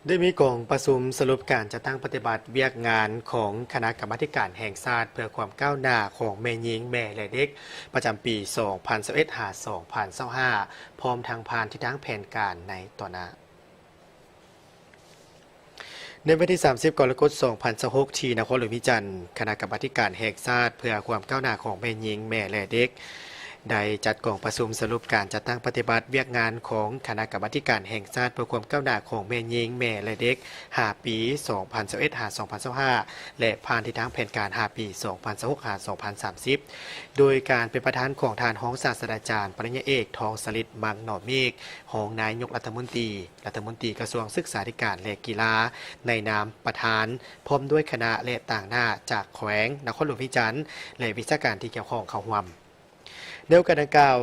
ໄດ້ມີກອງປະຊຸມສະຫຼຸບການຈັດຕັ້ງປະຕິບັດວຽກງານຂອງຄະນະກຳມາທິການແຫ່ງຊາດເພື່ອຄວາມກ້າວໜ້າຂອງແມ່ຍິງ, ແມ່ ແລະ ເດັກ ປະຈຳປີ ສອງພັນຊາວເອັດ ຫາ ສອງພັນຊາວຫ້າ ພ້ອມທັງຜ່ານທິດທາງແຜນການໃນຕໍ່ໜ້າ. ໃນວັນທີ ສາມສິບ ກໍລະກົດ ສອງພັນຊາວຫົກ ທີ່ນະຄອນຫຼວງວຽງຈັນ, ຄະນະກຳມາທິການແຫ່ງຊາດເພື່ອຄວາມກ້າວໜ້າຂອງແມ່ຍິງ, ແມ່ ແລະ ເດັກ ໄດ້ຈັດກອງປະຊຸມສະຫຼຸບການຈັດຕັ້ງປະຕິບັດວຽກງານຂອງຄະນະກຳມາທິການແຫ່ງຊາດເພື່ອຄວາມກ້າວໜ້າຂອງແມ່ຍິງ, ແມ່ ແລະ ເດັກ ຫ້າປີ ສອງພັນຊາວເອັດ ຫາ ສອງພັນຊາວຫ້າ ແລະ ຜ່ານທິດທາງແຜນການ ຫ້າປີ ສອງພັນຊາວຫົກ ຫາ ສອງພັນສາມສິບ ໂດຍການເປັນປະທານຂອງທ່ານຮອງສາດສະດາຈານ ປະລິນຍາເອກ ທອງສະລິດ ມັງໜໍ່ເມກ ຮອງນາຍົກລັດຖະມົນຕີ, ລັດຖະມົນຕີກະຊວງສຶກສາທິການ ແລະ ກິລາ ໃນນາມປະທານ ພ້ອມດ້ວຍຄະນະ ແລະ ຕາງໜ້າຈາກແຂວງນະຄອນຫຼວງວຽງຈັນ ແລະ ວິຊາການທີ່ກ່ຽວຂ້ອງເຂົ້າຮ່ວມ. ໃນໂອກາດດັ່ງກ່າວ,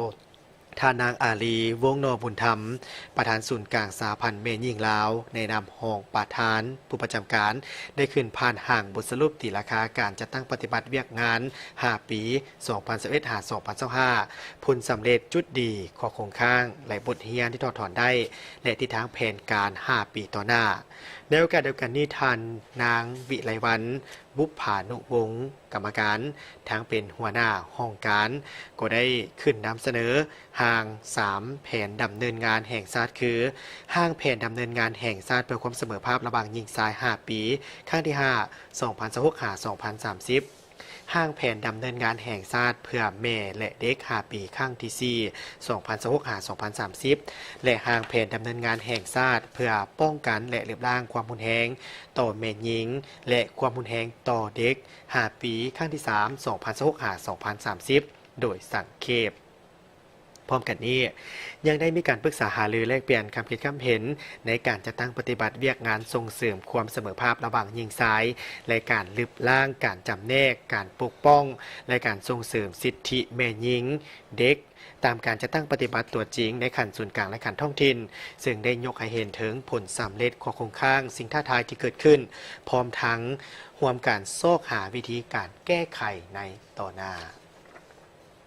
ທ່ານນາງ ອາລີ ວົງໜໍ່ບຸນທຳ ປະທານສູນກາງສະຫະພັນແມ່ຍິງລາວ ໃນນາມຮອງປະທານຜູ້ປະຈຳການ ໄດ້ຂຶ້ນຜ່ານຮ່າງບົດສະຫຼຸບຕີລາຄາການຈັດຕັ້ງປະຕິບັດວຽກງານ ຫ້າປີ ສອງພັນຊາວເອັດ ຫາ ສອງພັນຊາວຫ້າ ຜົນສຳເລັດ, ຈຸດດີ, ຂໍ້ຄົງຄ້າງ ແລະ ບົດຮຽນທີ່ຖອດຖອນໄດ້ ແລະ ທິດທາງແຜນການ ຫ້າປີຕໍ່ໜ້າ. ໃນໂອກາດດຽວກັນນີ້, ທ່ານນາງ ວິໄລວັນ ບຸບຜານຸວົງ ກຳມະການ, ທັງເປັນຫົວໜ້າຫ້ອງການ, ກໍໄດ້ຂຶ້ນນຳສະເໜີຮ່າງສາມແຜນດຳເນີນງານແຫ່ງຊາດ ຄື ຮ່າງແຜນດຳເນີນງານແຫ່ງຊາດເພື່ອຄວາມສະເໝີພາບລະຫວ່າງຍິງຊາຍ ຫ້າປີ ຄັ້ງທີຫ້າ ສອງພັນຊາວຫົກ ຫາ ສອງພັນສາມສິບ, ຮ່າງແຜນດຳເນີນງານແຫ່ງຊາດເພື່ອແມ່ ແລະ ເດັກ ຫ້າປີ ຄັ້ງທີສີ່ ສອງພັນຊາວຫົກ ຫາ ສອງພັນສາມສິບ ແລະ ຮ່າງແຜນດຳເນີນງານແຫ່ງຊາດເພື່ອປ້ອງກັນ ແລະ ລຶບລ້າງຄວາມຮຸນແຮງຕໍ່ແມ່ຍິງ ແລະ ຄວາມຮຸນແຮງຕໍ່ເດັກ ຫ້າປີ ຄັ້ງທີສາມ ສອງພັນຊາວຫົກ ຫາ ສອງພັນສາມສິບ ໂດຍສັງເຂບ. ພ້ອມກັນນີ້, ຍັງໄດ້ມີການປຶກສາຫາລືແລກປ່ຽນຄຳຄິດຄຳເຫັນໃນການຈັດຕັ້ງປະຕິບັດວຽກງານສົ່ງເສີມຄວາມສະເໝີພາບລະຫວ່າງຍິງຊາຍ ແລະ ການລຶບລ້າງ, ການຈຳແນກ, ການປົກປ້ອງ ແລະ ການສົ່ງເສີມສິດທິແມ່ຍິງ, ເດັກ ຕາມການຈັດຕັ້ງປະຕິບັດຕົວຈິງໃນຂັ້ນສູນກາງ ແລະ ຂັ້ນທ້ອງຖິ່ນ, ເຊິ່ງໄດ້ຍົກໃຫ້ເຫັນເຖິງຜົນສຳເລັດ, ຂໍ້ຄົງຄ້າງ, ສິ່ງທ້າທາຍທີ່ເກີດຂຶ້ນ, ພ້ອມທັງຮ່ວມກັນຊອກຫາວິທີການແກ້ໄຂໃນຕໍ່ໜ້າ.